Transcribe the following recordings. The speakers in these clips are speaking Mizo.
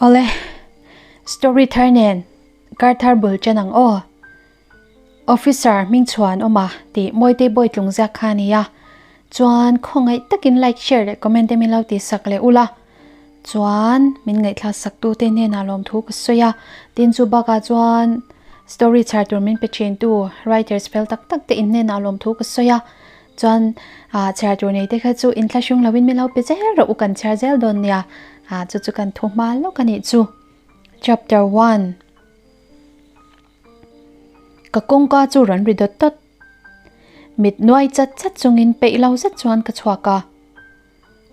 Awle, story thar nen kar thar bul chen ang aw. Officer hming chhuan awm a tih Mawitei Bawi tlung ziak kha a ni a. Chuan khawngaih takin like, share leh comment te min lo tih sak leh ula. Chuan min ngaihthlak sak tu te hnenah lawmthu ka sawi a. Tin chu bakah chuan story chhar tur min pe thin tu writers fel tak tak te in hnenah lawmthu ka sawi a. Chuan ah chhiar tur nei te kha chu inthlahrung loin min lo pe zel rawh u kan chhiar zel dawn nia. Ah chu chu kan thu hma lawk a nih chu. Chapter 1 Ka kawngka chu rawn ri dawt dawt. Mit nuai chat chat chungin peih lo zet chuan ka chhuak a.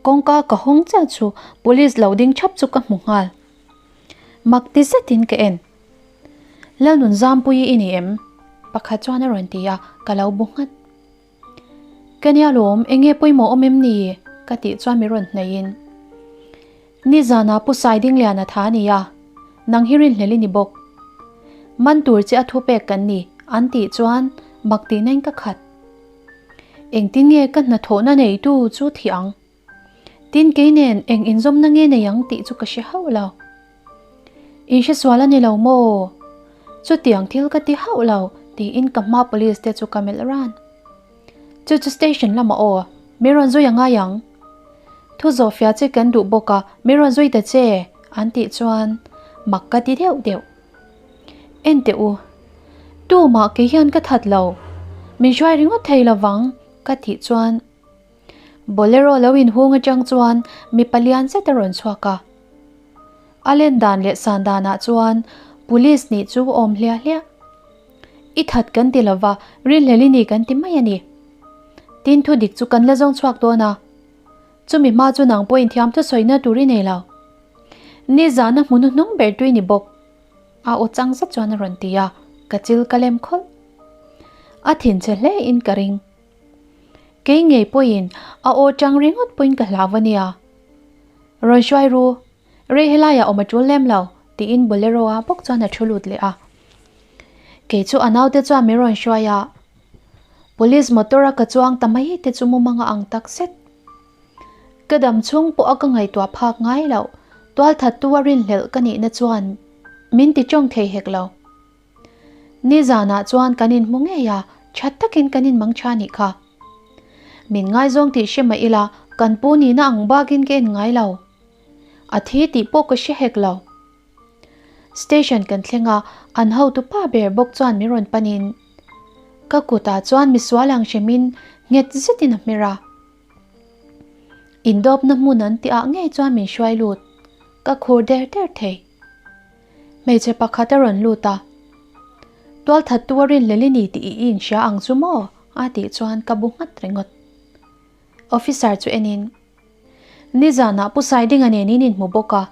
Kawngka ka hawng chiah chu police lo ding thap chu ka hmu nghal. Mak ti zetin ka en. Lalnun Zampuii i ni em? Pakhat chuan a rawn ti a, ka lo bu nghat. Ka nia lawm, eng nge pawimawh awm em ni? Ka tih chuan mi rawn hnaihin. Nizanah Pu Saidingliana tha a ni a, nang hi rinhlel i ni bawk. Man tur che a thu pek kan ni, an tih chuan mak tihna in ka khat. Engtin nge ka hnathawhna neitu chu thih ang? Tin kei nen eng inzawmna nge nei ang tih chu ka hre hauh lo. In hresual a ni lo maw? Chutiang thil ka ti hauh lo tiin ka hma police te chu ka melh ran. Chu chu station lamah aw, mi rawn zui a ngai ang. Thu zawhfiah che kan duh bawk a, mi rawn zui ta che an tih chuan mak ka ti deuh deuh. En teh u, tumah kei hian ka that lo, min hruai ringawt thei lovang ka tih chuan Bolero lo inhung atang chuan mipa lian zet a rawn chhuak a. A len dan leh san danah chuan police nih chu awm hliah hliah. I that kan ti lova, rinhlel i ni kan ti mai a ni. Tin thu dik chu kan la zawng chhuak dawn a. Chumi hma chu nang pawhin thiam thusawina tur i nei lo. Nizana hmu hnuhnung ber tui ni bawk. A aw chang zet chuan a rawn ti a, ka chil ka lem khawlh. A thinchhe hle in ka ring. Kei ngei pawhin a aw chang ringawt pawhin ka hlau a nia. Rawn hruai ru, rei helaiah awm a tul lem lo, tiin Bolero a bawk chuan a thu lut leh a. Kei chu a naute chuan min rawn hruai a, Police motor a ka chuang ta mai te chu mumanga ang tak zet. Ka dam chhung pawh a ka ngaihtuah phak ngai loh, tualthattu a rinhlelh ka nihna chuan min ti tawng thei hek lo. Nizanah chuan kan inhmu ngei a, tha takin kan inmang tha nih kha. Min ngaizawng tih hre mah ila kan pu nihna ang bakin ka en ngai lo. A thi tih pawh ka hre hek lo. Station kan thleng a, an hotu pa ber bawk chuan min rawn panin ka kutah chuan misual ang hremin nghet zetin a hmer a. Indawpna hmun an tih ah ngei chuan min hruai lut, ka khur der der thei. Hmeichhe pakhat a rawn lut a, Tualthattu a rinhlel i ni tih i inhria ang chu maw? a tih chuan ka bu nghat ringawt. Officer chu enin, Nizanah Pu Saidinga nen in inhmu bawk a,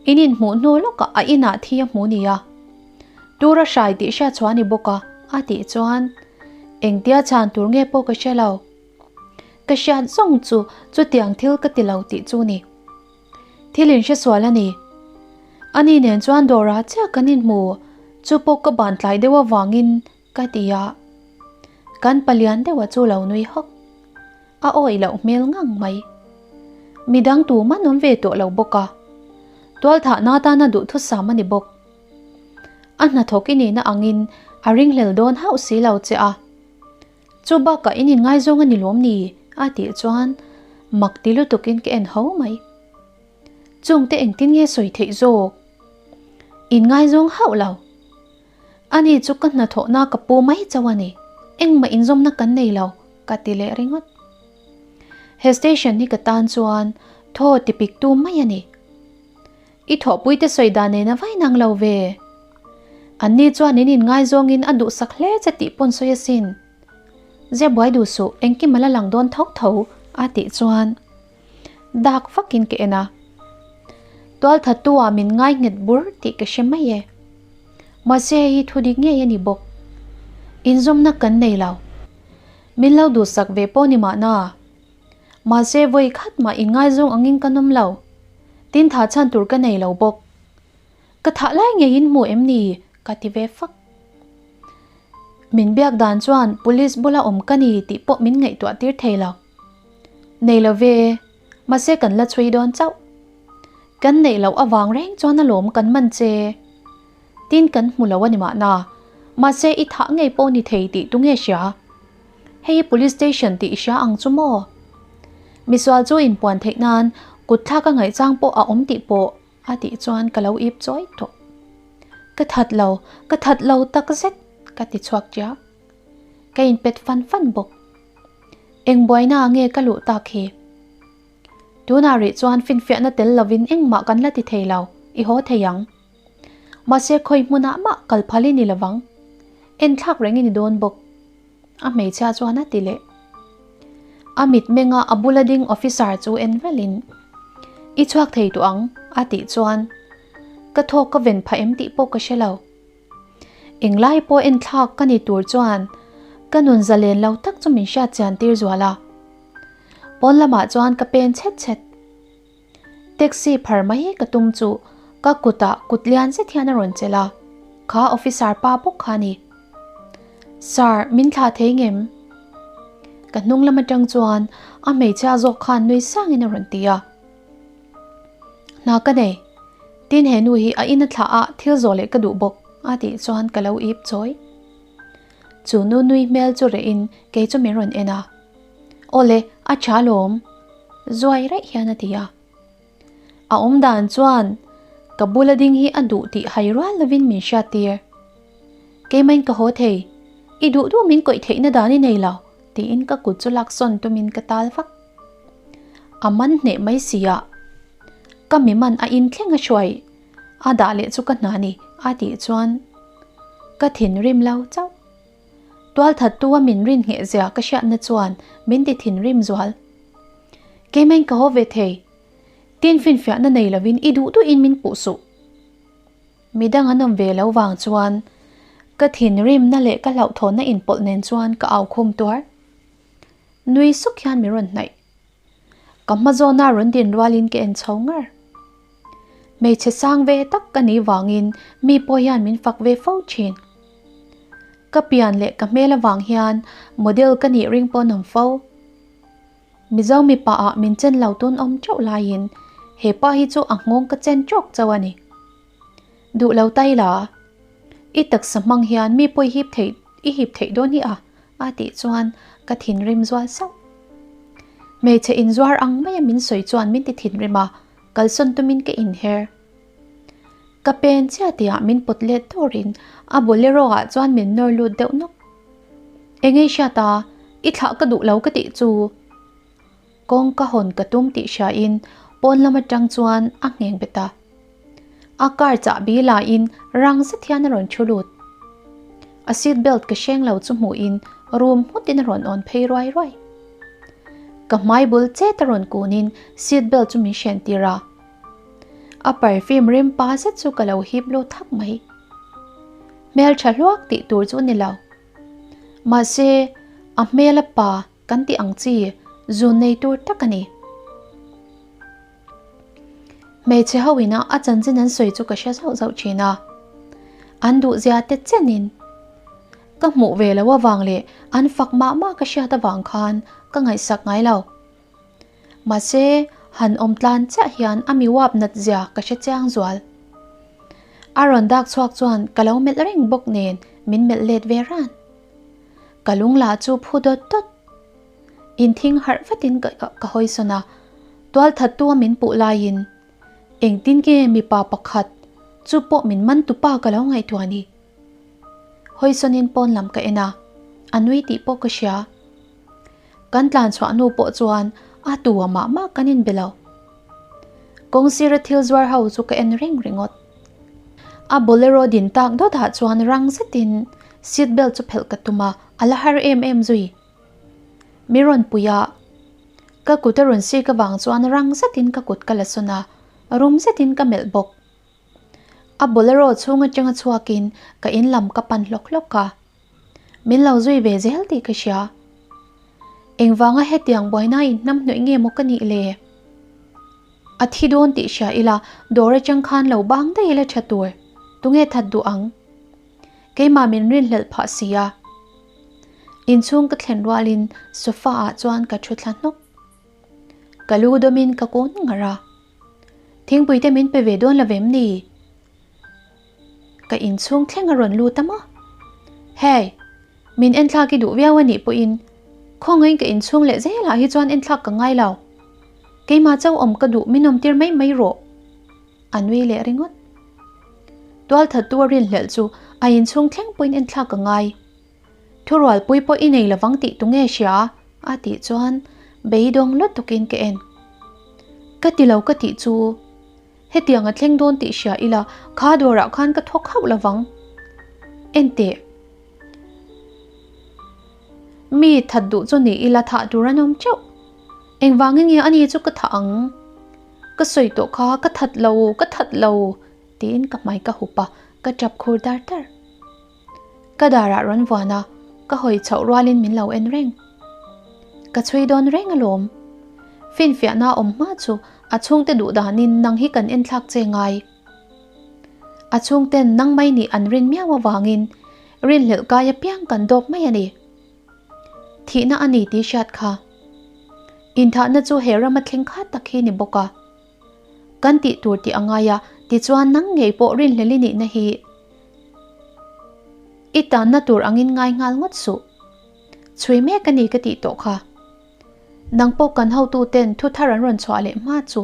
in inhmuh hnu lawkah a inah thi a hmu nia. Tur a hrai tih hriat chhuah a ni bawk a, a tih chuan engtia chhan tur nge pawh ka hre lo. Ka hriat zawng chu chutiang thil ka ti lo tih chu ni. Thil in hresual a ni. Ani nen chuan dawrah chiah kan inhmu, chu pawh ka ban tlai deuh avangin ka ti a. Kan palian deuha chu lo nui hawk. A awih loh hmel ngang mai. Midang tu man awm ve tawh lo bawk a. Tualthahna atana duhthusam a ni bawk. A hnathawk i nihna angin a ringhlel dawn hauh si lo che a. Chu bakah in inngaizawng a ni lawm ni? a tih chuan mak ti lutukin ka en ho mai. Chungte engtin nge sawi theih zawk? Inngaizawng hauh lo. Ani chu ka hnathawhna ka pu mai chauh a ni. Engmah inzawmna kan nei lo, ka ti leh ringawt. He station hi ka tan chuan thaw tipiktu mai a ni. I thawhpuite sawi dan nen a vai nang lo ve. Anni chuan in inngaizawngin a duhsak hle che tih pawn sawi asin. Zia buai duh suh, engkim a la lang dawn tho tho a tih chuan dak vakin ka en a. Tualthattu ah min ngai nghet bur tih ka hre mai e. Mahse hei hi thu dik ngei a ni bawk. Inzawmna kan nei lo. Min lo duhsak ve pawh ni mahna. Mahse vawi khat mah inngaizawng angin ka nawm lo. Tin thah chhan tur ka nei lo bawk. Ka thah lai ngeiin hmu em ni? ka ti ve fak. Min biak dan chuan police bula awm ka ni tih pawh min ngaihtuah tir thei lo. Nei lo ve, mahse kan la chhui dawn chauh. Kan neih loh avang reng chuan alawm kan man che. Tin kan hmu lo a ni mahna. Mahse i thah ngei pawh ni thei tih tu nge hria? Hei hi police station tih i hria ang chu maw? Misual chu inpuan theih nan kut thlak a ngaihchang pawh a awm tih pawh a tih chuan ka lo ip chawi tawh. Ka that lo, ka that lo tak zet ka ti chhuak chiah. Ka inpet fan fan bawk. Eng buaina nge ka luh tak hi? Tunah rih chuan finfiahna tel lovin engmah kan la ti thei lo, i haw thei ang. Mahse khawi hmunah mah kal phal i ni lovang. Enthlak reng i ni dawn bawk. A hmeichhia chuan a ti leh. A mitmenga a bula ding officer chu en ralhin, I chhuak thei tawh ang, a tih chuan ka thawk ka ven phah em tih pawh ka hre lo. Englai pawh enthlak ka ni tur chuan ka nun zalen lo tak chu min hriat chian tir zual a. Pawn lamah chuan ka pen chhet chhet. Taxi phar mai ka tum chu ka kutah kut lian zet hian a rawn chelh a, kha officer pa bawk kha a ni. Sir, min thlah thei ngem? Ka hnung lam atang chuan a hmeichhia zawk khan nui sangin a rawn ti a. Hna ka nei, tin he nu hi a in a thlah a thil zawh leh ka duh bawk a tih chuan ka lo ip chawi. Chu nu nui hmel chu reh in kei chu min rawn en a. Awle, a tha lawm. Zuai raih hian a ti a. A awm dan chuan ka bula ding hi a duh tih hai rual lovin min hriat tir. Keimain ka haw thei, i duh duh min kawih theihna dan i nei lo, tiin ka kut chu laksawn tumin ka tal vak. A man hneh mai si a, ka mi man a inthleng a hruai a dah leh chu ka hna ni a tih chuan ka thinrim lo chauh. Tualthattu a min rin ngheh zia ka hriatna chuan min ti thinrim zual. Keimain ka haw ve thei. Tin finfiahna nei lovin i duh duhin min puh suh. Midang an awm ve lo vang chuan ka thinrimna leh ka hlauhthawnna inpawlh nen chuan ka au khum tuar. Nui suk hian min rawn hnaih. Ka hma zawna rawn din rualin ka en chho ngar. Hmeichhe sang ve tak ka nih vangin mi pawh hian min fak ve fo thin. Ka pian leh ka hmel avang hian model ka nih ring pawh an awm fo. Mizo mipa ah min chen lo tun awm teuh laiin he pa hi chu a nghawng ka chen tawk chauh a ni. Duh lo tai la, i taksa hmang hian mi pawh i hip theih i hip theih dawn hi a, a tih chuan ka thinrim zual sauh. Hmeichhe inzuar ang maia min sawi chuan min ti thinrim a, kalsawn tumin ka inher. Ka pen chiah tihah min pawt let dawrin a bolero ah chuan min nawr lut deuh nawk. Engei hriat a, i thlah ka duh lo ka tih chu. Kawng ka hawn ka tum tih hriain pawn lam atang chuan a ngheng bet a. A car chahbi laiin rang zet hian a rawn thu lut. A seat belt ka hreng lo chu hmuhin room nghutin a rawn awn phei ruai ruai. Ka hmai bul chet a rawn kunin seat belt chu min hren tir a. A perfume rim pa zet chu ka lo hip lut thak mai. Hmeltha hluak tih tur chu ni lo. Mahse a hmel a pa Kan tih ang chi zun nei tur tak a ni. Hmeichhe ho ina a chanchin an sawi chu ka hre zauh zauh thin a. An duhzia te chenin ka hmuh ve loh avang leh an fak mah mah ka hriat avang khan ka ngaihsak ngai lo. Mahse, han awm tlan chiah hian a mi uap nat zia ka hre chiang zual. A rawn dak chhuak chuan ka lo melh reng bawk nen min melh let ve ran. Ka lung lah chu phu dawt dawt. Inthing harh vatin ka ka hawi sawn a, tualthattu a min puh laiin engtin nge mipa pakhat chu pawh min man tupa ka lo ngaihtuah ni. Hawi sawnin pawn lam ka en a, a nui tih pawh ka hria. Kan tlan chhuah hnu pawh chuan a tu a mah mah kan inbe lo. Kawng sira thil zuar ho chu ka en reng ringawt. A bolero din tak dawtah chuan rang zetin seat belt chu phelh ka tum a, a la har em em zui. Mi rawn pui a, ka kut a rawn sik avang chuan rang zetin ka kut ka la sawn a, rum zetin ka melh bawk. A bolero chhung atanga chhuakin ka in lam ka pan hlawk hlawk a. Min lo zui ve zel tih ka hria. Engvanga hetiang buaina in hnam hnawih nge maw ka nih le? A thi dawn tih hria ila dawr atang khan lo bang daih ila tha tur. Tunge that duh ang? Keimah min rinhlelh phah si a. Inchhung ka thlen rualin sofa ah chuan ka thu thla hnawk. Ka lu dawmin ka kun ngar a. Thingpui te min pe ve dawn lo vem ni? Ka inchhung thleng a rawn lut a maw? Hey! Min enthlak i duh viau a nih pawhin khawngaihin ka inchhung leh zelah hi chuan enthlak ka ngai lo. Keimah chauh awm ka duh min awmtir mai mai rawh. A nui leh ringawt. Tualthattu a rinhlelh chu a inchhung thleng pawhin enthlak ka ngai. Thurualpui pawh i nei lovang tih tu nge hria? a tih chuan beidawng lutukin ka en. Ka ti lo ka tih chu hetiang a thleng dawn tih hria ila kha dawrah khan ka thawk hauh lovang. Enteh. Mi that duh chu ni ila thah tur an awm teuh. Engvangin nge ani chu ka thah ang? Ka sawi tawh kha ka that lo, ka that lo tiin ka hmai ka hup a, ka tap khur dar dar. Ka darah rawn vuan a, ka hawi chhoh rualin min lo en reng. Ka chhui dawn reng alawm. Finfiahna awm hma chu a chhungte duh danin nang hi kan enthlak che ngai. A chhungten nang mai nih an rin miau avangin rinhlelh kai apiang kan dawp mai a ni. Thihna a ni tih hriat kha. Inthahna chu he rama thleng khat tak hi ni bawk a. Kan tih tur tih a ngai a, tichuan nang ngei pawh rinhlelh i nihna hi i tanna tur angin ngai nghal ngawt suh. Chhui mek a ni ka tih tawh kha. Nang pawh kan hotu ten thu thar an rawn chhuah leh hma chu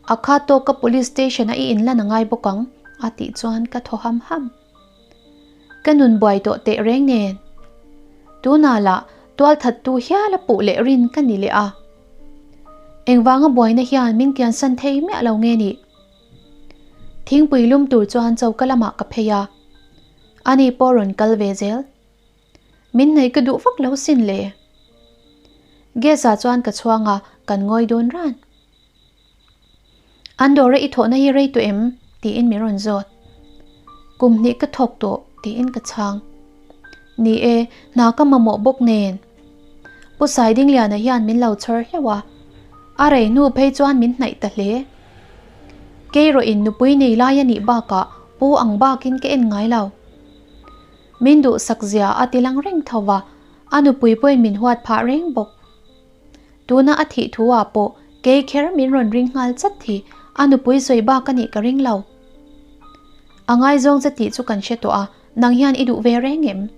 a kha tawka police station a i inlan a ngai bawk ang a tih chuan ka thaw ham ham. Ka nun buai tawh teh reng nen. Tunah lah tualthattu hial a puh leh rin ka ni leh a. Engvanga buaina hian min kiansan thei miah lo nge nih? Thingpui lum tur chuan choka lamah ka phei a. Ani pawh rawn kal ve zel. Min hnaih ka duh vak lo sin le. Gas ah chuan ka chhuang a, kan ngawi dawn ran. An dawra i thawhna hi rei tawh em? tiin min rawn zawt. Kum hnih ka thawk tawh tiin ka chhang. Ni e, hna ka mamawh bawk nen. Pu Saidingliana hian min lo chhawr hleuh a, a rei hnu phei chuan min hnaih ta hle. Keirawhin nupui nei lai a nih bakah pu ang bakin ka en ngai lo. Min duhsak zia a ti lang reng tho va, a nupui pawhin min huat phah reng bawk. Tuna a thih thu ah pawh kei kher min rawn ring nghal chat hi a nupui sawi bak a nih ka ring lo. A ngaizawng che tih chu kan hre tawh a, nang hian i duh ve reng em?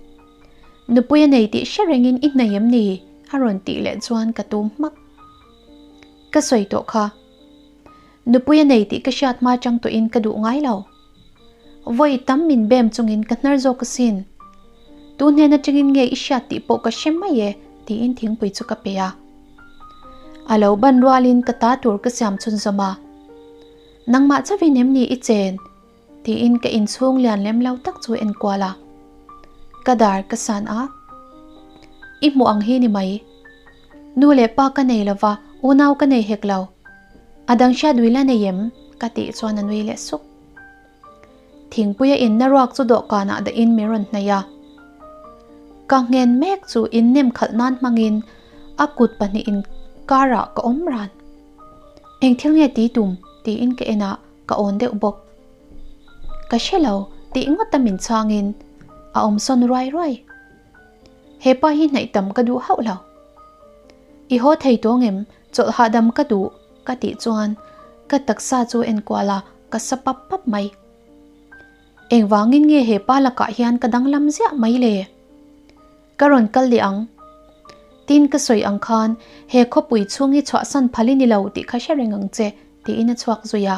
Nupui a nei tih hre rengin i hnei em ni? a rawn tih leh chuan ka tum hmak. Ka sawi tawh kha. Nupui a nei tih ka hriat hma chang tawhin ka duh ngai lo. Vawi tam min bem chungin ka hnar zawk asin. Tu hnen atangin nge i hriat tih pawh ka hre mai e tiin thingpui chu ka pe a. A lo ban rualin ka ta tur ka siam chhunzawm a. Nangmah chauhin em ni i chen? Tiin ka inchhung lian lem lo tak chu en kual a. Ka dar ka san a. I hmuh ang hi ni mai. Nu leh pa ka nei lova, unau ka nei hek lo. A dang hriat ui la nei em? Ka tih chuan a nui leh suk. Thingpui a inna ruak chu dawhkanah dahin min rawn hnaih a. Ka nghen mek chu innem khalh nan hmangin a kut pahnihin karah ka awm ran. Eng thil nge ti tum? tiin ka en a, ka awn deuh bawk. Ka hre lo tih ngawt a min chhangin a awm sawn ruai ruai. He pa hi hnaih tam ka duh hauh lo. I haw thei tawng em? Chawlh hahdam ka duh ka tih chuan ka taksa chu enkual a, ka sa pap pap mai. Engvangin nge he pa lakah hian ka danglam ziah mai le? Ka rawn kal leh ang. Tin ka sawi ang khan he khawpui chhung hi chhuahsan phal i ni lo tih kha hre reng ang che tiin a chhuak zui a.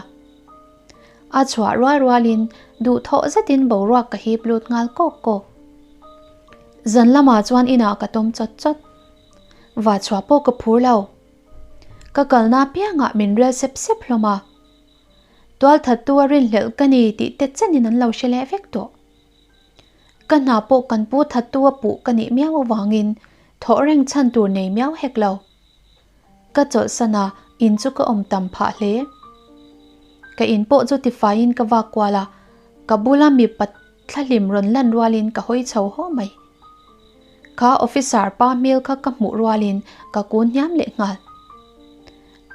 A chhuah rual rualin duhthawh zetin boruak ka hip lut nghal kawk kawk. Zan lamah chuan inah ka tawm chawt chawt. Va chhuah pawh ka phur lo. Ka kalna apiangah min rel sep sep hlawm a. Tualthattu a rinhlelh ka ni tih te chenin an lo hre leh vek tawh. Ka hna pawh kan pu thattu a puh ka nih miau avangin thawh reng chhan tur nei miau hek lo. Ka chawlhsan a, in chu ka awm tam phah hle. Ka in pawh chu tifaiin ka vak kual a, ka bula mipa thlahlim rawn lan rualin ka hawi chho haw mai. Kha officer pa hmel kha ka hmuh rualin ka kun hniam leh nghal.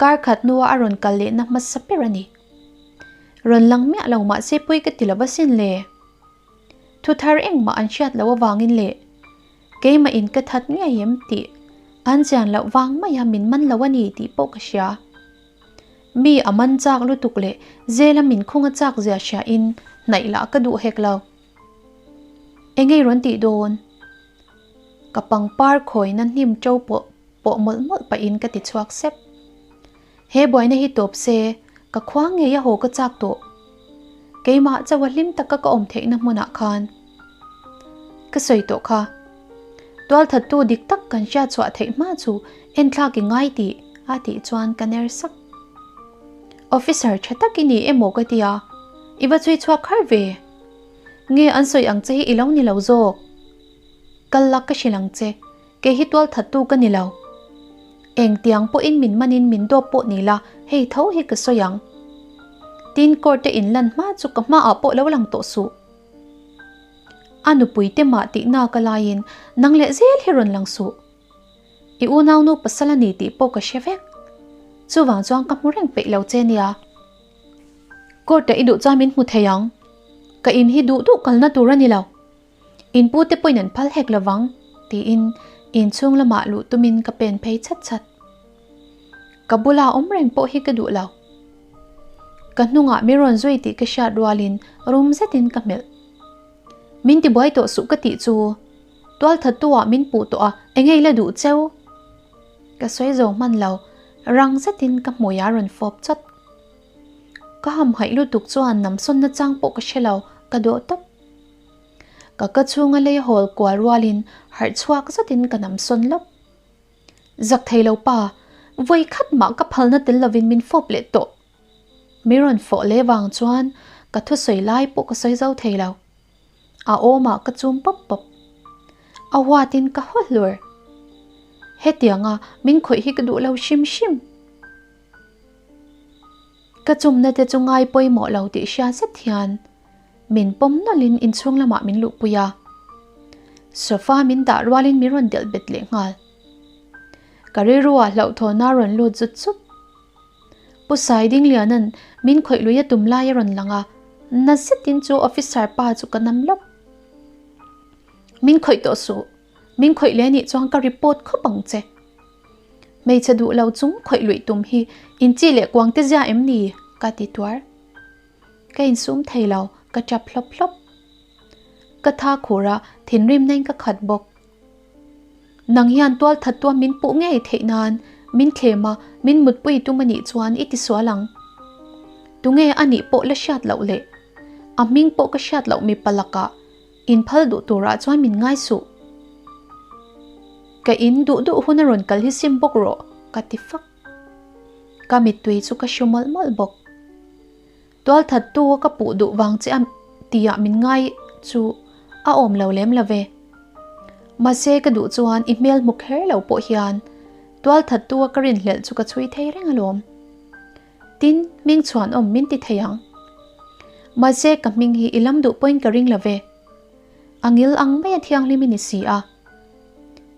Kar khat hnua a rawn kal lehna hmasa ber a ni. Rawn lang miah lo mahse pawi ka ti lo asin le. Thu thar engmah an hriat loh avangin leh keimah in ka that ngei em tih an chian loh vang maia min man lo a ni tih pawh ka hria. Mi a man chak lutuk leh zela min khung a chak zia hria in hnaih lah ka duh hek lo. Engei rawn tih dawn? Ka pangpar khawina hnim to pawh pawh mawlh mawlh pahin ka ti chhuak sep. He buaina hi tawp se, ka khua ngei a haw ka chak tawh. Keimah chauha hlim taka ka awm theihna hmunah khan ka sawi tawh kha. Tualthattu dik tak kan hriat chhuah theih hma chu enthlak i ngai tih a tih chuan ka ner sak. Officer tha tak i ni emaw ka tia, i va chhui chhuak har ve. Nge an sawi ang che hi i lo ni lo zawk. Kal la ka hrilh ang che, kei hi tualthattu ka ni lo. Engtiang pawhin min manin min dawp pawh ni la, hei tho hi ka sawi ang. Tin court te inlan hma chu ka hmaah pawh lo lang tawh suh. A nupui te mah tihna ka laiin nang leh zel hi rawn lang suh. I unaunu pasal a ni tih pawh ka hre vek. Chuvang chuan ka hmu reng peih lo che nia. Court-ah i duh chuan min hmu thei ang. Ka in hi duh duh kalna tur a ni lo. In pute pawhin an phal hek lovang, tiin inchhung lamah luh tumin ka pen phei chhat chhat. Ka bula awm reng pawh hi ka duh lo. Ka hnungah mi rawn zui tih ka hriat rualin rum zetin ka hmelh. Min tibuai tawh suh ka tih chu tualthattu ah min puh tawh a, engei la duh cheu? Ka sawi zo hman lo, rang zetin ka hmui a rawn fawp chawt. Ka hamhaih lutuk chuan namsawnna chang pawh ka hre lo, ka dawh tawp. Ka ka chhunga lei hawl kual rualin harh chhuak zatin ka namsawn lawp. Zak thei lo pa, vawi khat mah ka phalna tel lovin min fawp leh tawh. Mi rawn fawh leh vang chuan ka thusawi lai pawh ka sawi zo thei lo. A awmah ka chum pawp pawp. A huatin ka haw hlur. Hetianga min khawih hi ka duh lo hrim hrim. Ka chumna te chu ngai pawimawh lo tih hria zet hian min pawm nawlhin inchhung lamah min luhpui a. Sofa min dah rualin min rawn delh bet leh nghal. Ka rilruah hlauhthawna rawn lut zut zut. Pu Saidingliana'n min khawih lui a tum lai a rawn lang a, na zetin chu officer pa chu ka nam lawp. Min khawih tawh suh, min khawih leh anih chuan ka report khawp ang che. Hmeichhe duh lo chung khawih luih tum hi inchi leh kuang te zia em ni? ka ti tuar. Ka insum thei lo, ka tap hlawp hlawp. Ka tha khur a, thinrim nain ka khat bawk. Nang hian tual that tua min puh ngei theih nan min thlem a, min mutpui tum a nih chuan i tisual ang. Tunge a nih pawh la hriat loh leh a hming pawh ka hriat loh mipa lakah inphal duh turah chuan min ngai suh. Ka in duh duh hun a rawn kal hi sim bawk rawh, ka ti fak. Ka mittui chu ka hru mawlh mawlh bawk. Tualthattu a ka puh duh vang che a tihah min ngai chu a awm lo lem lo ve. Mahse ka duh chuan i hmel hmu kher lo pawh hian tualthattu a ka rinhlelh chu ka chhui thei reng alawm. Tin, hming chhuan awm min ti thei ang. Mahse ka hming hi i lam duh pawhin ka ring lo ve. A ngil ang mai a thianghlim i ni si a.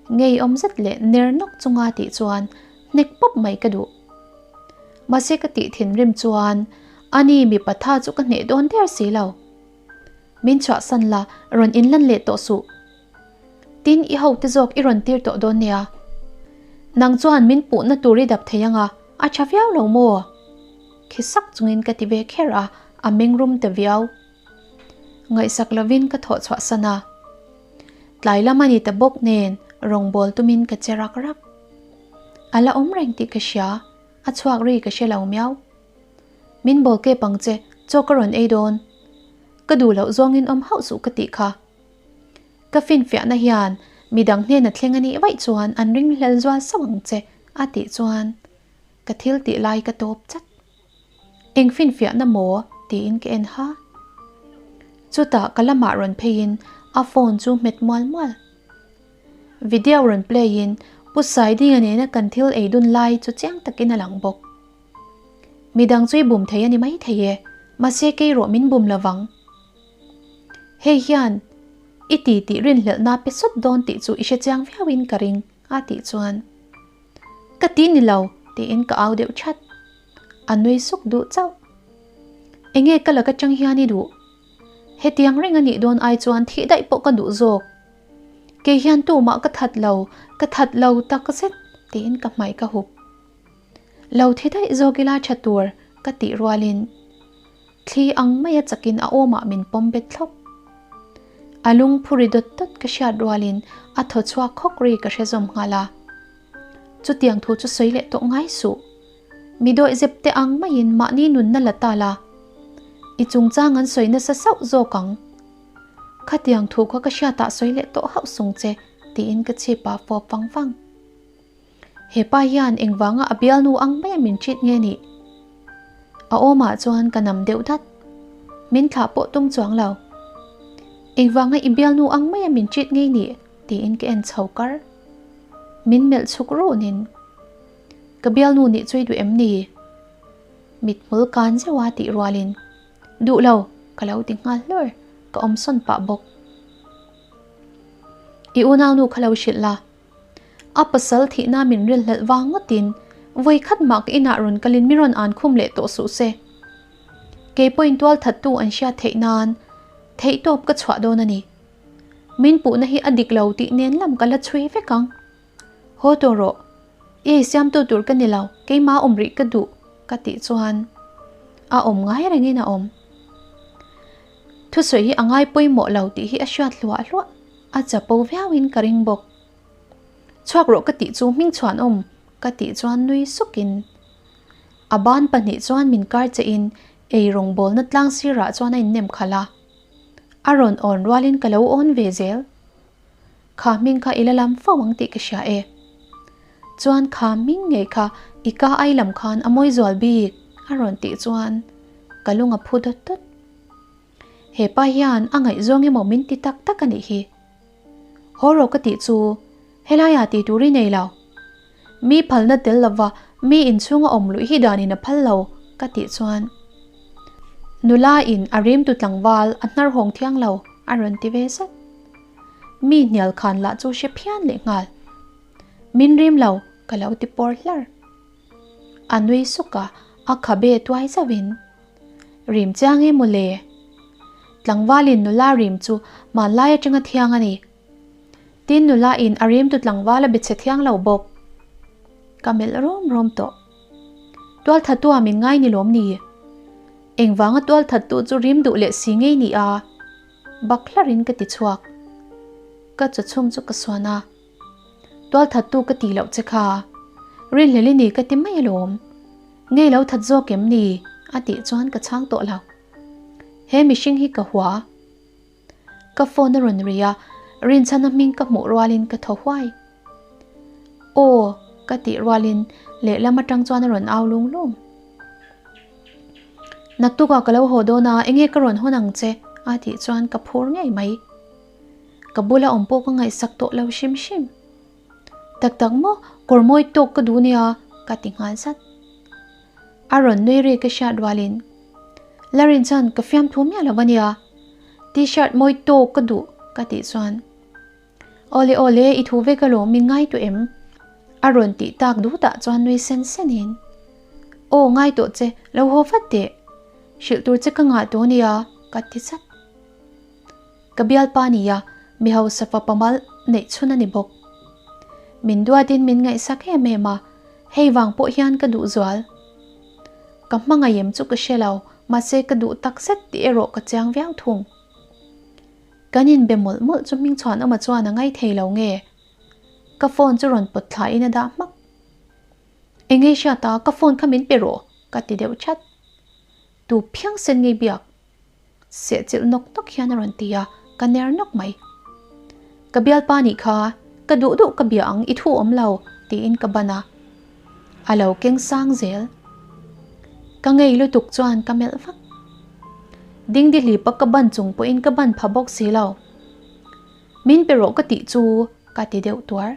Ngeiawm zet leh ner nawk chunga tih chuan hnek pawp mai ka duh. Mahse ka tih thinrim chuan ani mipa tha chu ka hneh dawn der si lo. Min chhuahsan la rawn inlan leh tawh suh. Tin i hote zawk i rawn tir tawh dawn nia. Nang chuan min puhna tur i dap thei anga a tha viau lo maw? Khi sak chungin ka ti ve kher a, a meng rum ta viau. Ngaihsak lovin ka thawh chhuahsan a. Tlai lam a ni ta bawk nen rawngbâwl tumin ka che rak rak. A la awm reng tih ka hria, a chhuak ri ka hre lo miau. Min bawl kep ang che, chaw ka rawn ei dawn. Ka duh loh zawngin awm hauh suh ka tih kha. Ka finfiahna hian midang hnena thleng a nih vaih chuan an ringhlel zual sauh ang che a tih chuan ka thil tih lai ka tawp chat. Eng finfiahna maw? tiin ka en ha. Chutah ka lamah rawn pheiin a phone chu hmet mual mual. Video rawn play in Pu Saidinga nena kan thil ei dun lai chu chiang takin a lang bawk. Midang chu i bum thei a ni mai thei e, mahse kei rawh min bum lovang. Hei hian i ti tih rinhlelhna pe sawt dawn tih chu i hre chiang viauin ka ring a tih chuan Ka ti ni lo tiin ka au deuh that. A nui suk duh chauh. Enge ka laka chang hian i duh? Hetiang reng a nih dawn ai chuan thih daih pawh ka duh zawk. Kei hian tumah ka that lo, ka that lo tak zet tiin ka hmai ka hup. Lo thi daih zawk ila tha tur. Ka tih rualin thli ang maia chakin a awmah min pawm bet thlawp. A lung phu ri dawt dawt ka hriat rualin a thaw chhuak khawk ri ka hre zawm nghal a. Chutiang thu chu sawi leh tawh ngai suh. Mi dawih zep te ang maiin mahni nunna la ta la. I chungchang an sawi nasa sauh zawk ang. Khatiang thu kha ka hriatah sawi leh tawh hauh sung che tiin ka chhip a fawp vang vang. He pa hian engvanga a bialnu ang maia min treat nge nih? A awmah chuan ka nam deuh dat. Min thlah pawh tum chuang lo. Engvanga i bialnu ang maia min treat nge nih? tiin ka en chho kar. Min melh chhuk runin, Ka bialnu nih chu i duh em ni? Mithmul kan zeuh a tih rualin, Duh lo, ka lo ti nghal hlur, ka awmsawn pah bawk. I unaunu kha lo hrilh la. A pasal thihna min rilhlelh vang ngawtin vawi khat mah ka inah rawn kalin mi rawn an khum leh tawh suh se. Kei pawhin tual thattu an hriat theih nan theihtawp ka chhuah dawn a ni. Min puhna hi a dik lo tih nen lam ka la chhui vek ang. Haw tawh rawh. I ei siamtu tur ka ni lo, keimah awm rih ka duh ka tih chuan a awm ngai rengin a awm. Thusawi hi a ngai pawimawh lo tih hi a hriat hluah hluah. A chapo viauin ka ring bawk. Chhuak rawh ka tih chu hming chhuan awm ka tih chuan nui sukin a ban pahnih chuan min kar che in ei rawngbawlna tlang sirah chuan a innem khalh a. A rawn awn rualin ka lo awn ve zel. Kha hming kha i la lam fo ang tih ka hria e. Chuan kha hming ngei kha i ka ai lam khan a mawi zual bik a rawn tih chuan ka lung a phu dawt dawt. He pa hian a ngaihzawng emaw min ti tak tak a nih hi. Haw rawh ka tih chu helaiah tih tur i nei lo. Mi phalna tel lova mi inchhunga awm luih hi danin a phal lo ka tih chuan nula in a rimtu tlangval a hnar hawng thiang lo a rawn ti ve zat. Mi hnial khan lah chu hre phian leh nghal. Min rim lo ka lo ti pawr hlar. A nui suk a, a khabe tuai zauhin. Rim chiang e mawle. Tlangvalin nula rim chu hmanlai atanga thiang a ni. Tin nula in a rim tu tlangval a be chhe thiang lo bawk. Ka melh rawm rawm tawh. Tualthattu ah min ngai ni lawm ni? Engvanga tualthattu chu rim duh leh si ngei ni a? Bak hlarin ka ti chhuak. Ka chawchhum chu ka suan a. Tualthattu ka tih loh che kha. Rinhlel i ni ka ti mai alawm. Ngei lo that zawk em ni? a tih chuan ka chhang tawh lo. He mihring hi ka hua. Ka phone a rawn ri a, Rinchhana hming ka hmuh rualin ka thaw huai. Aw ka tih rualin lehlam atang chuan a rawn au lung lung. Naktukah ka lo haw dawn a, enge ka rawn hawn ang che? a tih chuan ka phur ngei mai. Ka bula awm pawh ka ngaihsak tawh lo hrim hrim. Tak tak maw, kawr mawi tawk ka duh nia, ka ti nghal zat. A rawn nui ri ka hriat rualin, Larin chuan ka fiamthu miah lo ania, T-shirt mawi tawk ka duh, ka tih chuan, Awle awle, i thu vek alawm, min ngai tawh em? A rawn tih tak dutah chuan nui sen senin, Aw, ngai tawh che, lo haw vat teh, hrilh tur che ka ngah tawh ania, ka ti zat. Ka bialpa nia, mi hausa fapa mal neih chhun a ni bawk. Min duatin min ngaihsak em em a, hei vang pawh hian ka duh zual. Ka hmangaih em chu ka hre lo, mahse ka duh tak zet tih erawh ka chiang viau thung. Kan inbe mawlh mawlh chu Hmingchhuanawma chuan a ngaithei lo nge? Ka phone chu rawn pawt thlain a dah hmak. Engei hriata ka phone kha min pe rawh ka ti deuh chat. Tu phiang sen ngei biak. Sehchilh nawk nawk hian a rawn ti a, ka ner nawk mai. Ka bialpa nih kha, ka duh duh ka bia ang i thu awm lo, tiin ka ban a. A lo keng sang zel. Ka ngei lutuk chuan ka melh vak. Dingdi hlipa ka ban chung pawhin ka ban pha bawk si lo. Min pe rawh ka tih chu ka ti deuh tuar.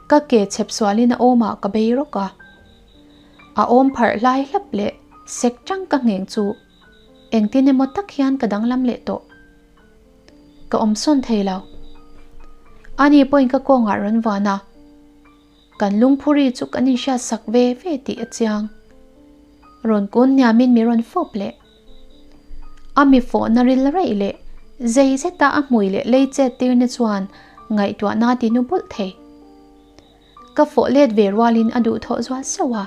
Ka ke chhep sualin a awmah ka bei rawk a. A awm pharh hlai hlap leh sek tang ka ngheng chu engtin emaw tak hian ka danglam leh tawh. Ka awm sawn thei lo. Ani pawhin ka kawngah rawn vuan a. Kan lungphuri chu kan inhriat sak ve ve tih a chiang. Rawn kun hniamin mi rawn fawp leh. A mi fawhna ril raih leh zei zeta a hmui leh lei chet tirna chuan ngaihtuahna ti nu bulh thei. Ka fawh let ve rualin a duhthawh zual sauh a.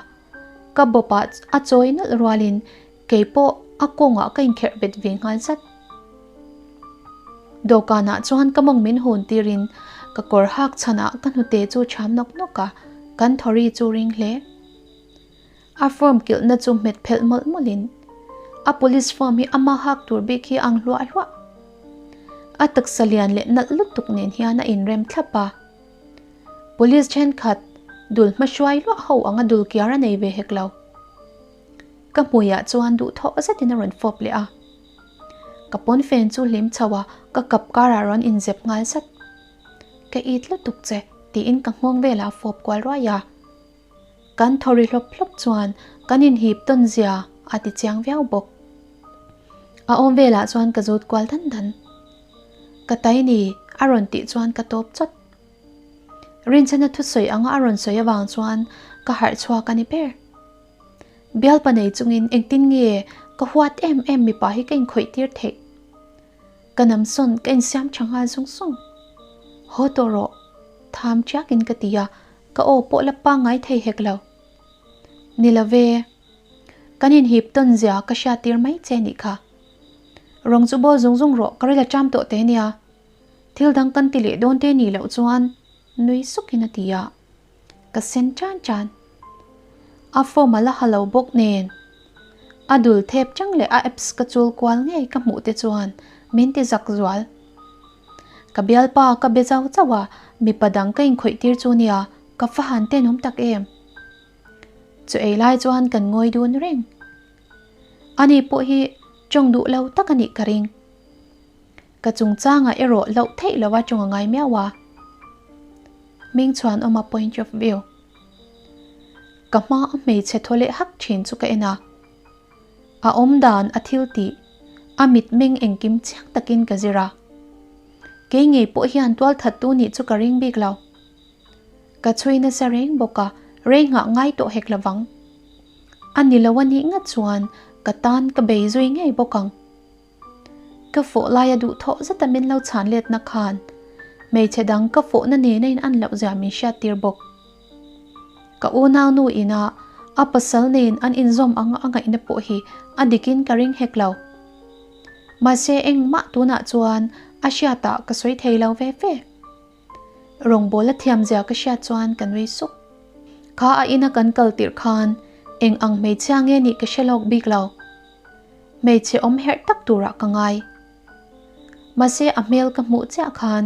Ka bawpah a chawi nalh rualin kei pawh a kawngah ka inkherh bet ve nghal zat. Dawhkanah chuan ka mawng min hun tirin ka kawr hak chhanah ka hnute chu cham nawk nawk a, kan thawri chu ring hle. A form kilhna chu hmet phelh mawlh mawlhin a police form hi ama hak tur bik hi a ang hluah hluah. A taksa lian leh nalh lutuk nen hian a inrem thlap a. Police thenkhat dul hma hruai luah ho anga dul kiar a nei ve hek lo. Ka hmuiah chuan duhthawh zetin a rawn fawp leh a. Ka pawnfen chu hlim chho a, ka kap karah rawn inzep nghal zat. Ka it lutuk che tiin ka nghawng velah a fawp kual ruai a. Kan thaw ri hlawp hlawp chuan kan inhip tawn zia a ti chiang viau bawk. A awm velah chuan ka zut kual dan dan. Ka tai ni a rawn tih chuan ka tawp chawt. Rinchhana thusawi anga a rawn sawi avang chuan ka harh chhuak a ni ber. Bialpa nei chungin engtin nge ka huat em em mipa hi ka inkhawih tir theih. Ka namsawn ka insiam tha nghal zung zung. Haw tawh rawh, tham chiakin ka ti a, ka aw pawh la pangngai thei hek lo. Ni lo ve, kan inhip tawn zia ka hriat tir mai che nih kha. Rawng chu bawl zung zung rawh, ka ril a ṭam tawh teh nia. Thil dang kan ti leh dawn te nih loh chuan nui sukin a ti a, ka sen tan tan. A form a la ha lo bawk nen a dul thep chang leh a apps ka chul kual ngei ka hmuh te chuan min ti zak zual. Ka bialpa ka be zau chauh a, mipa dang ka inkhawih tir chu nia, ka fa han tenawm tak em. Chu ei lai chuan kan ngawi dun reng. Ani pawh hi tawng duh lo tak a nih ka ring. Ka chungchangah erawh loh theih lova tawng a ngai miau a. Hming chhuan awm a point of view. Ka hma a hmeichhe thaw leh hak thin chu ka en a. A awm dan a thil tih, a mitmeng engkim chiang takin ka zir a. Kei ngei pawh hian tualthattu nih chu ka ring bik lo. Ka chhui nasa reng bawk a, rei nghah ngai tawh hek lovang. A ni lo a nih ngat chuan ka tan ka bei zui ngei bawk ang. Ka fawh laia duhthawh zeta min lo chhan letna khan hmeichhe dang ka fawhna nena in an loh zia min hriattir bawk. Ka unaunu ina a pasal nen an inzawm anga a ngaihna pawh hi a dikin ka ring hek lo. Mahse engmah tunah chuan a hriatah ka sawi thei lo ve ve. Rawngbawl a thiam zia ka hriat chuan ka nui suk. Kha a ina kan kal tirh khan eng ang hmeichhia nge nih ka hre lawk bik lo. Hmeichhe awm herh tak turah ka ngai. Mahse a hmel ka hmuh chiah khan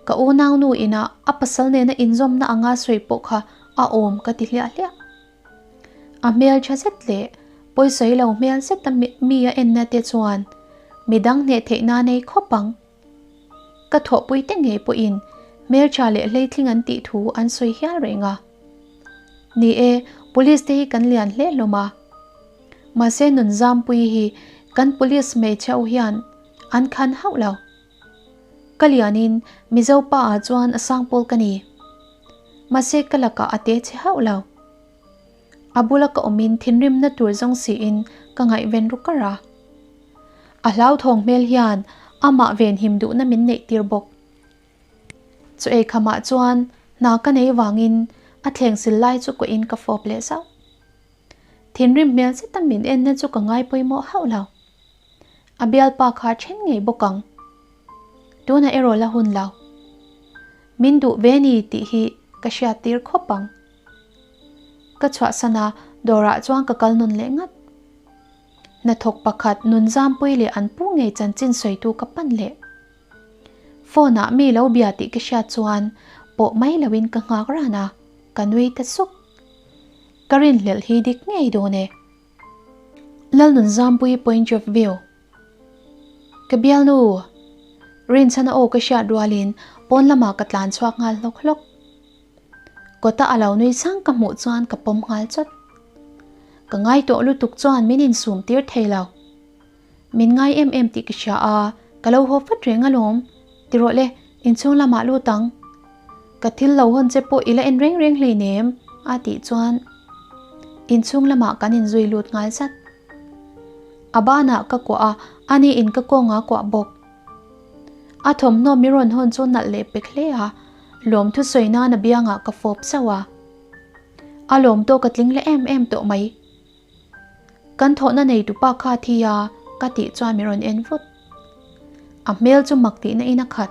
ka unaunu ina a pasal nena inzawmna anga sawi pawh kha a awm ka ti hliah hliah. A hmel tha zet leh pawisawi lo hmel zeta mi a enna te chuan midang hneh theihna nei khawp ang. Ka thawhpui te ngei pawhin hmeltha leh hleithling an tih thu an sawi hial reng a. Ni e, police te hi kan lian hle hlawm a. Mahse Nunzampui hi kan police hmeichhe ho hian an khan hauh lo. Ka lianin Mizo pa ah chuan a sang pawl ka ni. Mahse ka lakah a te chhe hauh lo. A bula ka awmin thinrimna tur zawng siin ka ngaihven ru kar a. A hlauthawng hmel hian amah venhim duhna min neih tir bawk. Chu eikhamah chuan hna ka nei vangin a thlengsil lai chu kuahin ka fawp leh zauh. Thinrim hmel zeta min enna chu ka ngai pawimawh hauh lo. A bialpa kha then ngei bawk ang. Tunah erawh la hun lo. Min duh ve ni tih hi ka hriat tir khawp ang. Ka chhuahsan a, dawrah chuan ka kal nawn leh ngat. Hnathawk pakhat Nunzampui leh an pu ngei chanchin sawitu ka pan leh. Phone ah mi lo bia tih ka hriat chuan pawh mai loin ka nghak ran a, ka nui ta suk. Ka rinhlelh hi dik ngei dawn e. Lalnunzampui point of view. Ka bialnu! Rinchhana aw ka hriat rualin pawn lamah ka tlan chhuak nghal hlawk hlawk. Kawta a lo nui chang ka hmuh chuan ka pawm nghal chawt. Ka ngai tawh lutuk chuan min insum tir thei lo. Min ngai em em tih ka hria a, ka lo haw vat reng alawm. Ti rawh le, inchhung lamah lut ang. Ka thil lo hawn che pawh i la en reng reng hleinem, a tih chuan inchhung lamah kan inzui lut nghal zat. A banah ka kuah a, ani in ka kawnga kuah bawk. A thawmhnaw mi rawn hawn chu nalh leh pek hle a, lawmthu sawi nan a biangah ka fawp zauh a. A lawm tawk a tling leh em em tawh mai. Kan thawhna nei tupa kha a thi a, ka tih chuan min rawn en vut. A hmel chu mak tihna in a khat.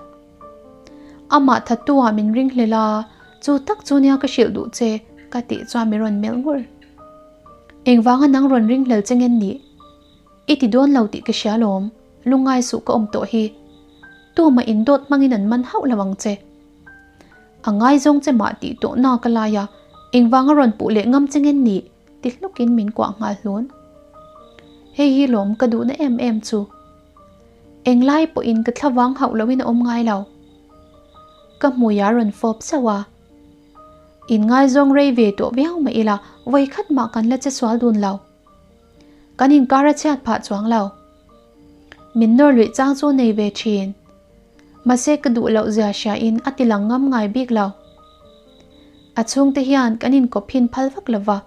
Amah thattu ah min ring hlel a, chu tak chu nia ka hrilh duh che, ka tih chuan min rawn melh ngur. Engvanga nang rawn ring hlel che ngen nih? I ti dawn lo tih ka hria lawm, lungngai suh ka awm tawh hi. Tumah in dawt hmangin an man hauh lo ang che. A ngaizawng che mah tih tawh na ka lai a, engvanga rawn puh leh ngam che ngen nih? Ti hlukin min kuah nghal hlun. Hei hi lawm ka duhna em em chu. Englai pawhin ka thlavang hauh loin a awm ngai lo. Ka hmui a rawn fawp zauh a. Inngaizawng rei ve tawh viau mah ila vawi khat mah kan la che sual dun lo. Kan inkar a chhiat phah chuang lo. Min nawr luih chang chu nei ve thin. Mahse ka duh loh zia hria in a ti lang ngam ngai bik lo. A chhungte hian kan inkawp hin phal vak lo va,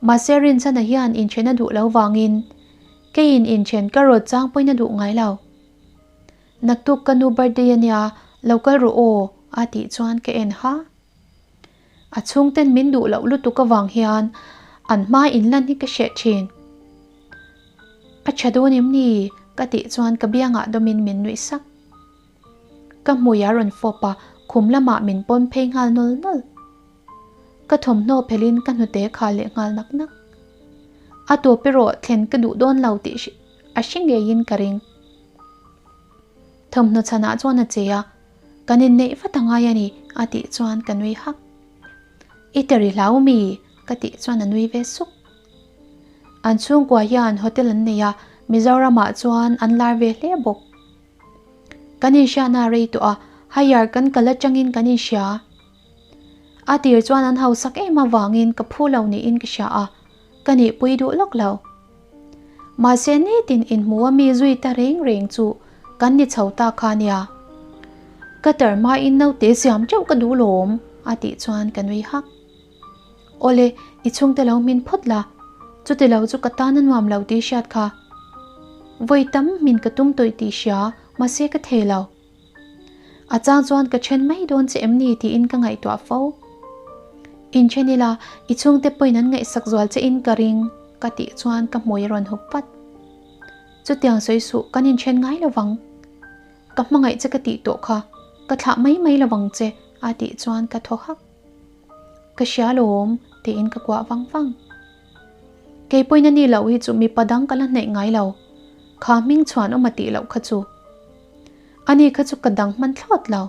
mahse Rinchhana hian inthen a duh lo vangin keiin inthen ka rawt chang pawhin a duh ngai lo. Naktuk ka nu birthday a nia, lo kal rawh aw a tih chuan ka en ha. A chhungten min duh loh lutuk avang hian an hma inlan hi ka hreh thin. A tha dawn em ni? ka tih chuan ka biangah dawmin min nuih sak. Ka hmui a rawn fawp a, khum lamah min pawn phei nghal nawl nawl. Ka thawmhnaw phelhin ka hnute khal leh nghal nak nak. A tawp erawh thlen ka duh dawn lo tih a hre ngeiin ka ring. Thawmhnaw chhanah chuan a che a, Kan inneih vat a ngai a ni a tih chuan ka nui hak. I teri hlau mi? ka tih chuan a nui ve suk. An chhungkua hian hotel an nei a, Mizoramah chuan an lar ve hle bawk. Kan inhriatna a rei tawh a, higher kan kal atangin kan inhria. A tir chuan an hausak em avangin ka phu lo niin ka hria a, ka nihpui duh lawk lo. Mahse nitin inhmu a mi zui ta reng reng chu kan ni chho ta kha nia. Ka tar hmain naute siam teuh ka duh lawm a tih chuan ka nui hak. Awle, i chhungte lo hmin phawt la, chuti lo chu ka tan a nuam lo tih hriat kha. Vawi tam hmin ka tum tawih tih hria, mahse ka thei lo. A chang chuan ka then mai dawn che em ni tiin ka ngaihtuah fo. Inthen ila, i chhungte pawhin an ngaihsak zual che in ka ring, ka tih chuan ka hmui a rawn hup vat. Chutiang sawi suh, kan inthen ngai lo vang. Ka hmangaih che ka tih tawh kha, ka thlah mai mai lo vang che, a tih chuan ka thaw hak. Ka hria lawm, tiin ka kuah vang vang. Kei pawhin a ni loh hi chu mipa dang ka la hnaih ngai lo, kha hming chhuan awm a tih loh kha chu. Ani kha chu ka dang hman thlawt lo.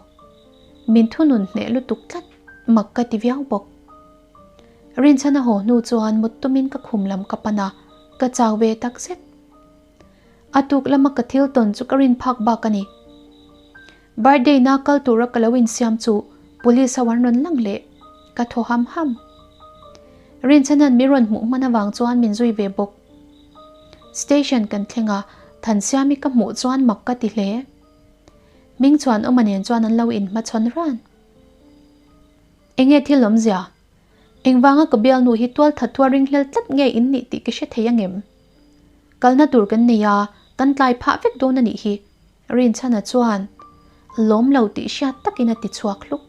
Min thunun hneh lutuk tlat, mak ka ti viau bawk. Rinchhan a haw hnu chuan mut tumin ka khum lam ka pan a, ka chau ve tak zet. A tuk lama ka thil tawn chu ka rin phak bak a ni. Birthday na kal tura ka lo insiam chu police ho an rawn lang leh, ka thaw ham ham. Rinchhanan mi rawn hmuh hman avang chuan min zui ve bawk. Station kan thleng a, Thansiami ka hmuh chuan mak ka ti hle. Hming chuan awma nen chuan an lo inhmachhawn ran. Enge thil awmzia? Engvanga ka bialnu hi tual that thua ringhlel tlat nge in nih tih ka hre thei angem? Kalna tur kan nei a, kan tlai phah vek dawn a nih hi, Rinchhana chuan lawm lo tih hriat takin a ti chhuak hluk.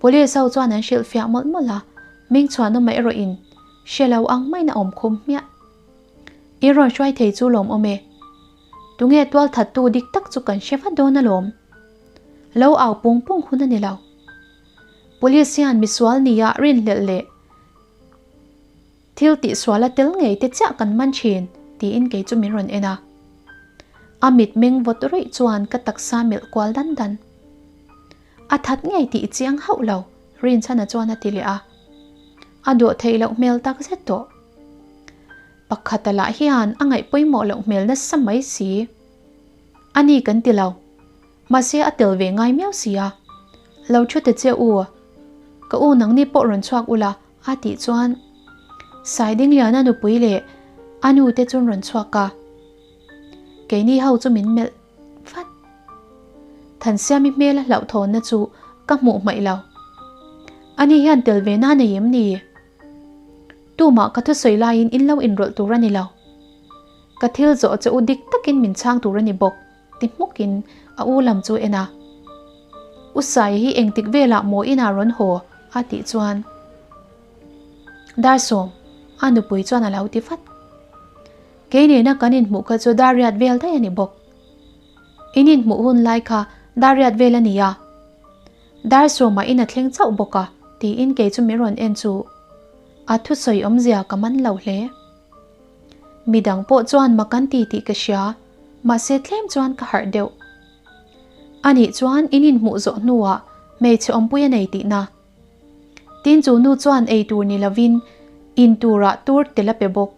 Police ho chuan an hrilh fiah mawlh mawlh a, Hmingchhuan awma erawhin hre lo ang maiin a awm khum hmiah. I rawn hruai thei chu lawm awm e. Tunge tual thattu dik tak chu kan hre vat dawn alawm. Lo au pung pung hun a ni lo. Police hian misual nia rinhlelh leh Thil tihsual a tel ngei te chiah kan man thin, tiin kei chu min rawn en a. A mitmeng vawt ruih chuan ka taksa melh kual dan dan. A that ngei tih i chiang hauh lo, Rinchhana chuan a ti leh a. A dawh theih loh hmel tak zet tawh. Pakhata lah hian a ngaih pawimawh loh hmel nasa mai si. A ni kan ti lo. Mahse a tel ve ngai miau si a. Lo thu ta che u. Ka u nangni pawh rawn chhuak ula a tih chuan Saidingliana nupui leh a nu te chuan rawn chhuak a. Keini ho chu min melh vat. Thansiami hmel a hlauhthawnna chu ka hmuh hmaih lo. Ani hian tel ve na nei em ni? Tumah ka thusawi laiin in lo inrawlh tur a ni lo. Ka thil zawh che u dik takin min chhang tur a ni bawk. Ti hmukin a u lam chu en a. U Sai hi engtik velah maw inah rawn haw? a tih chuan Darsawm, a nupui chuan a lo ti vat. Kei nena kan inhmuh kha chu dar riat vel daih a ni bawk. In inhmuh hun lai kha dar riat vel a ni a. Dar sawmah in a thleng chauh bawk a, tiin kei chu min rawn en chu. A thusawi awmzia ka man lo hle. Midang pawh chuan mak an ti tih ka hria, mahse tlem chuan ka harh deuh. Anih chuan in inhmuh zawh hnuah hmeichhe awmpui a nei tihna. Tin chu nu chuan ei tur ni lovin in turah tur tel a pe bawk.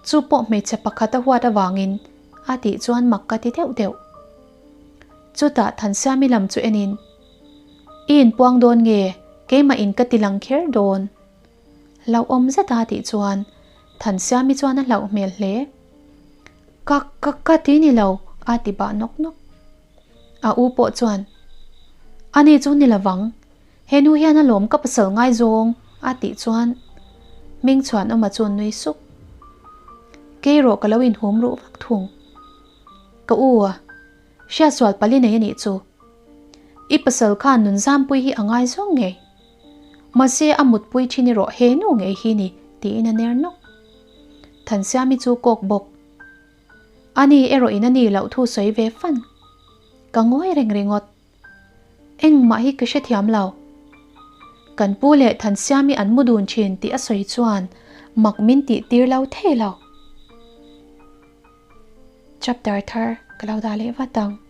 Chu pawh hmeichhe pakhat a huat avangin a tih chuan mak ka ti deuh deuh. Chutah Thansiami lam chu enin, I inpuang dawn nge keimah in ka ti lang kher dawn? Hlauhawm zet a tih chuan Thansiami chuan a hlauh hmel hle. Ka ka ka ti ni lo a ti bah nawk nawk. A u pawh chuan, Ani chu ni lovang, he nu hian a lawm ka pasal ngaizawng a tih chuan Hmingchhuanawma chu nui suk. Kei rawh ka lo inhum ruh vak thung. Ka u a, hriatsual pali nei a nih chu. I pasal khan nunzampui hi a ngaizawng ngei. Mahse a mutpui thin erawh he nu ngei hi ni tiin a ner nawk. Thansiami chu kawk bawk. Ani erawh in a ni loh thu sawi ve fan. Ka ngawi reng ringawt. Engmah hi ka hrethiam lo. Kan pu leh Thansiami an mu dun thin tih a sawi chuan mak min tih tir lo thei lo. Chapter thar ka lo dah leh vat ang.